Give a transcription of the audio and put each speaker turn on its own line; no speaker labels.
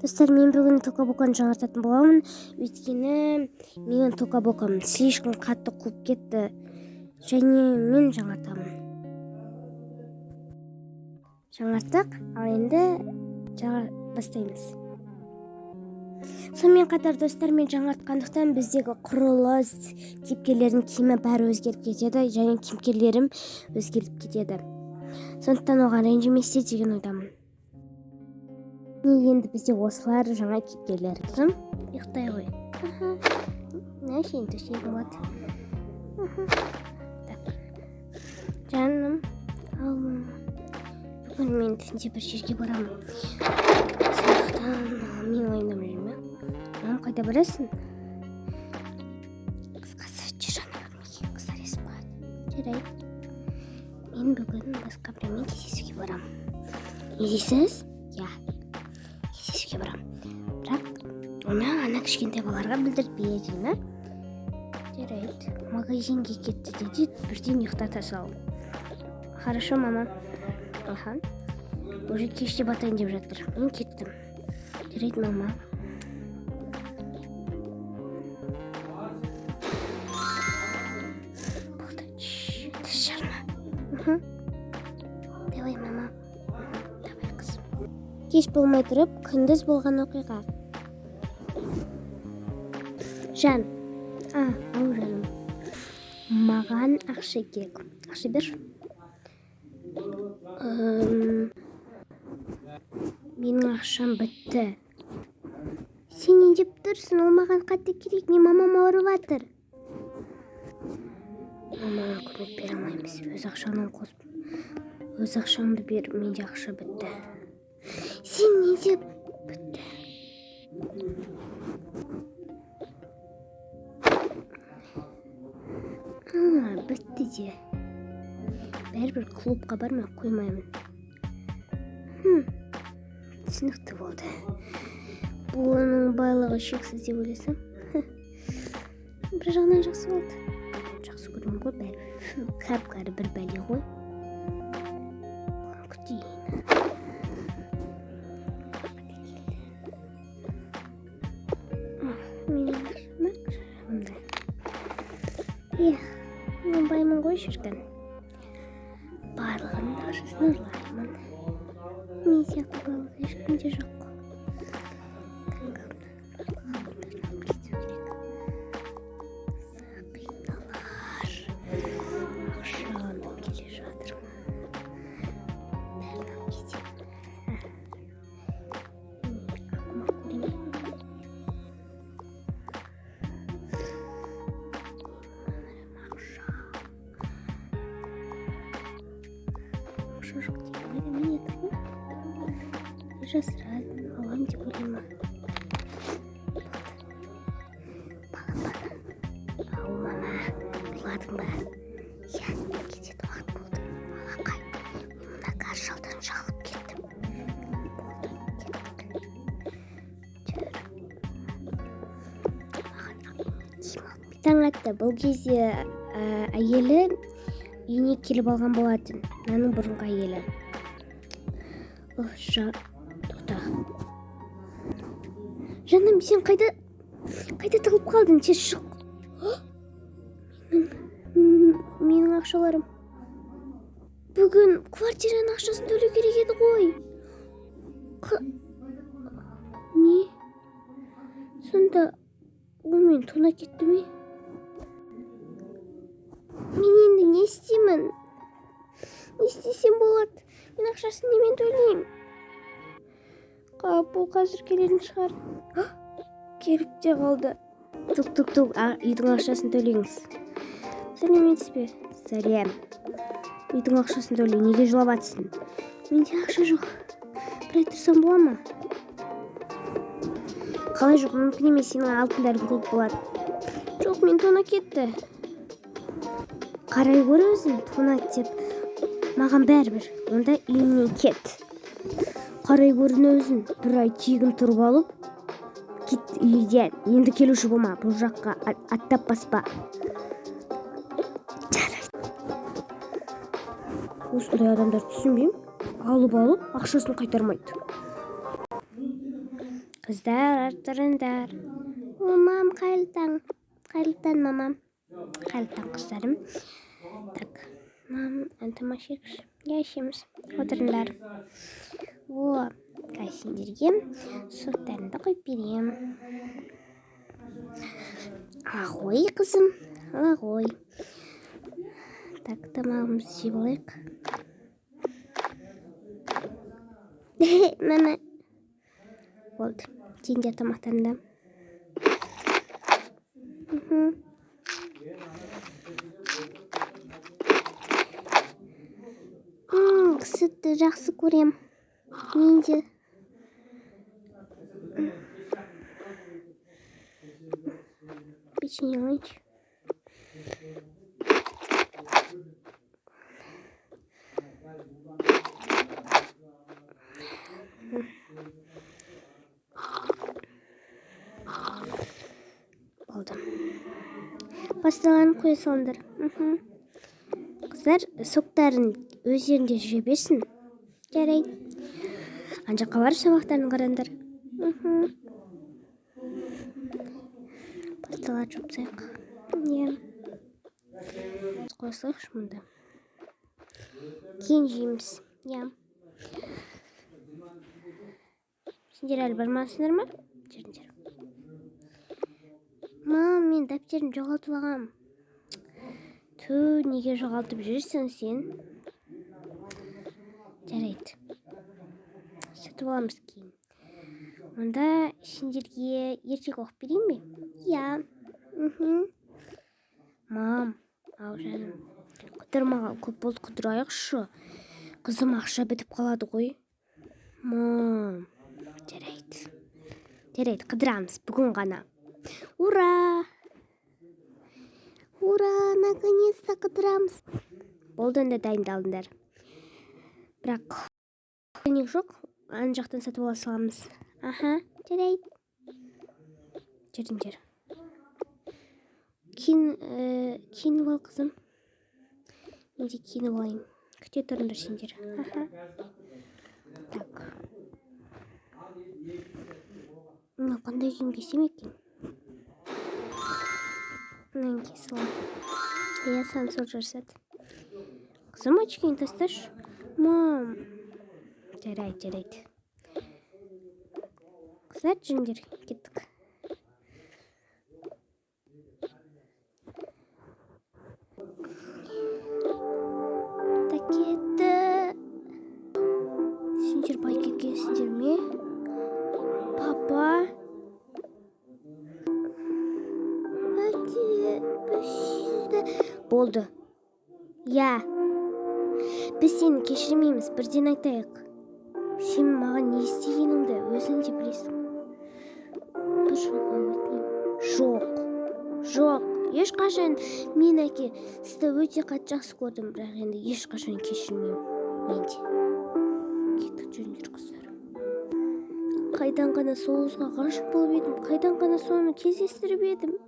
Достар, мен бүгін Тока Боканы жаңартатын боламын, өйткені менің Тока Бокам слишком қатты қуып кетті және мен жаңартамын. Жаңарттық, ал енді бастаймыз. Сонымен қатар, достар, мен жаңартқандықтан біздегі құрылыс, кейіпкерлердің киімі бәрі өзгеріп кетеді және кейіпкерлерім өзгеріп кетеді. Сондықтан оған ренжіместе деген ойдамын. Енді бізде осылар жаңа кейіпкерлер. Қызым, ұйықтай ғой. Аха. Мына сенің төсегің болады. Аха. Так. Жаным, ал мама. Бүгін мен түнде бір жерге барамын. Сондықтан мен уайымдамай жүрме. Мам, қайда барасың? Қысқасы, жүр ана бөлмеге. Қыздар естіп қалады. Жарайды. Мен бүгін басқа біреумен кездесуге барамын. Не дейсіз? Иә. Кездесуге барамын. Бірақ оны ана кішкентай балаларға білдіртпе деймін, а? Жарайды. Магазинге кетті деді, бірден ұйықтата сал. Хорошо, мама. Аха. Уже кеште батайын деп жатыр. Мен кеттім. Жарайды, мама. Болды. Тіс жарма. Мхм. Давай, мама. Давай, қызым. Кеш болмай тұрып, күндіз болған оқиға. Жан. А, ау, жаным. Маған ақша керек. Ақша берші. Менің ақшам бітті. Сен не деп тұрсың? Ол маған қатты керек. Мен мамам ауырып жатыр. Мамаңа көмек бере алмаймыз. Өз ақшаңнан қосып, өз ақшаңды бер, менде ақша бітті. Сен не деп бітті? А, бітті де. Бәрібір клубқа бармай қоймаймын. Түсінікті болды. Бұның байлығы шексіз деп ойласам. Бір жағынан жақсы болды. Жақсы көремін ғой бәрібір. Кәп-кәрі бір бәле ғой. Оны күтейін. Менің ақшам Эх, мен баймын ғой шіркін. Барлығының ақшасын ұрлаймын. Мен сияқты байлық ешкімде жоқ. Сақиналар. Ақшаны келе жатырмын. Бәрін алып кетемін. Ақымақ көрейін. Ақша. Ақша жоқ деген қайда міне тұр ғой. Жасырады, алам деп ойлаймын. Бала, бала. Ау, мама, ұрладың ба? Иә, кететін уақыт болды. Алақай, мен мына газ жалдан жағылып кеттім. Болды, кеттік. Жүр. Маған киім алып бер. Таң атты. Бұл кезде, әйелі үйіне келіп алған болатын. Мынаның бұрынғы әйелі. Ох, тоқта. Жаным, сен қайда тығылып қалдың? Тез шық. Менің ақшаларым. Бүгін квартираның ақшасын төлеу керек еді ғой. Не? Сонда ол мені тонап кетті ме? Мен енді не істеймін? Не істесем болады? Мен ақшасын немен төлеймін? Қап, ол қазір келетін шығар. Келіп те қалды. Тук, тук, тук, үйдің ақшасын төлеңіз. Сәлеметсіз бе? Сәлем. Үйдің ақшасын төле, неге жылап жатсың? Менде ақша жоқ. Бір ай тұрсам бола ма? Қалай жоқ, мүмкін емес, сенің алтындарың көп болады. Жоқ, мен тона кетті. Қарай көр өзің, тона деп. Маған бәрібір, онда үйімнен кет. Қарай көрін өзің, бір ай тегін тұрып алып, кет үйден. Енді келуші болма, бұл жаққа аттап баспа. Жарайды. Осындай адамдар түсінбеймін. Алып алып, ақшасын қайтармайды. Қыздар, тұрыңдар. О, мам, қайырлы таң. Қайырлы таң, мамам. Қайырлы таң, қыздарым. Так, мам, тамақ ішейікші. Иә, ішеміз. Отырыңдар. О, қазір сендерге соктарыңды қойып беремін. Ала ғой, қызым, ала ғой. Так, тамағымызды жеп алайық. Мама. Болды. Жеңдер тамақтарыңды. Сүтті жақсы көрем. Мен де. Печенье алайыншы. Болды. Пасталарын қоя салыңдар. Қыздар, соктарын өздерінде жүре берсін. Жарайды. Ана жаққа барып сабақтарын қараңдар. Пасталарды жуып тастайық. Иә. Қоя салайықшы мұнда. Кейін жейміз. Иә. Сендер әлі бармадыңдар ма? Жүріңдер. Мам, мен дәптерімді жоғалтып алғам. Ту, неге жоғалтып жүрсің сен? Жарайды. Сатып аламыз кейін. Онда сендерге ертегі оқып берейін бе? Иә. Мам, ау жаным. Қыдырмаған көп болды, қыдырайықшы. Қызым, ақша бітіп қалады ғой. Мам, жарайды. Жарайды, қыдырамыз бүгін ғана. Ура! Ура, наконец-то қыдырамыз. Болды, онда дайындалыңдар. Бірақ денег жоқ, ана жақтан сатып ала саламыз. Аха, жарайды. Жүріңдер. Киініп ал, қызым. Мен де киініп алайын. Күте тұрыңдар сендер. Аха. Так. Мына қандай киім кисем екен? Мынаны кие саламын. Иә, саған сол жарасады. Қызым, очкиіңді тасташы. Мам. Жарайды, жарайды. Қыздар, жүріңдер, кеттік. Та кетті. Сендер бай кеткенсіңдер ме? Папа. Әке, біз сізді... Болды. Иә. Біз сені кешірмейміз, бірден айтайық. Сен маған не істегеніңді өзің де білесің. Бір жолға өтінемін. Жоқ. Жоқ. Ешқашан мен, әке, сізді өте қатты жақсы көрдім, бірақ енді ешқашан кешірмеймін. Мен де. Кеттік, жүріңдер, қыздар. Қайдан ғана сол қызға ғашық болып едім, қайдан ғана соны кездестіріп едім.